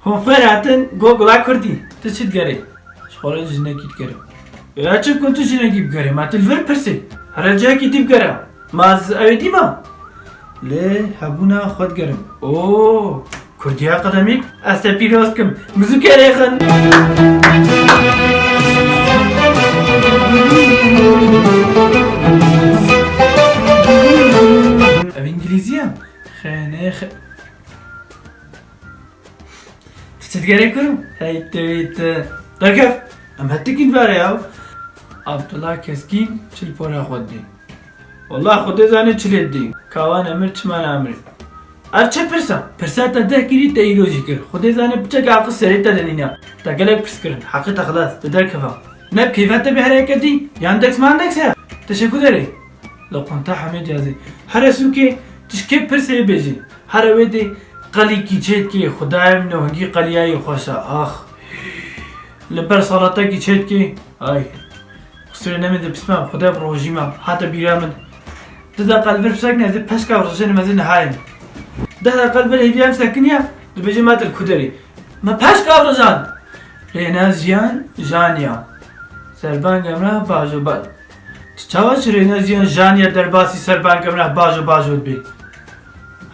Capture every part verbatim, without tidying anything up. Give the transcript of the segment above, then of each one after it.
Konfer hatin, go gula Kurdî. Tu çi digerê? Ji xwe re jinekî digerim. Ya çi ku tu jinekî bigerê? Ma tu li vir pirsê. Here cihekî dî bigere. Ma ez ewê dîma? Lê hebûna xwe digerim. Oo, Kurdiya qedemîk, ez te pîroz kim. Mizûkê rêxin. Ev îngilîzî ye? Xênê xe-, Tu çi digerê kuro? Hey tu, hey tu. Derkev. Em hetikîn vere ya. Abdullah Keskîn çil pora xwe didê. Wallah Xwedê zanê çi lê didê. Kawan emir çima namrê. Ev çi pirsa? Pirsa te deh kirî te îro jî kir. Xwedê zanê piçek aqil serê te de nîne. Te gelek pirs kirin. Heqê te xilas. Te derkeva. Ne bi keyfa te bi hereke dî. Yandex mandex heye. Te şeku derê. Li qunta hemê cazê. Here sûkê, tu ji kê pirsê bêjî. Here wê dê qelîkî çêdikê, Xwedayê min o hingî qeliyayî xweş e, ax. Li ber salatekî çêdikê, ay. Qusûrê nemê de pismam, Xwedê bi rojî me, hate bîra min. Di deqa li vir bisekine, ez ê peşka rojê nimezê nihayim. Deh deqa li vir hêviya min sekiniye, dibêje me dil kuderê. Me peşka rojan. Rêna jiyan, janiya. Serbank emra, bajo, ba-, Tu çawa ji rêna jiyan janiya derbasî serbank emra bajo bajo dibê?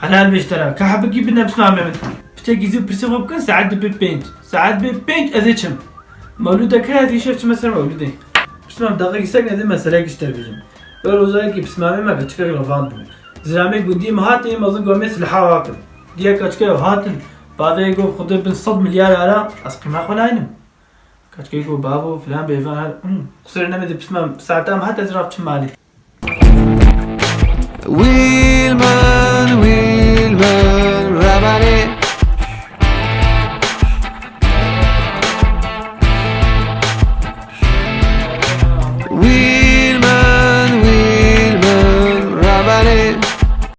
Helal bêj te re. Ka hebikî bine pismamê min. Piçekî zû pirsê xwe bikin, saet dibe pênc. Saet bê pênc ez ê çim. Mewlûdeke ez îşev çime ser mewlûdê. Pismam deqekî sek ez ê meseleyekî ji te bêjim. Wê rojayekî pismamê me keçikek revand bû. Ziramê gundiyê me hatê, mezin gomê silha wa kir. Diya keçikê ew hatin. Bavê got Xwedê bin sed milyar ara, ez qîma xwe naynim. Kaçkê ku bavo filan bêvan her, hmm, qusûrê neme de pismam, saeta em hat ez rav çim malê. Wîl min, wîl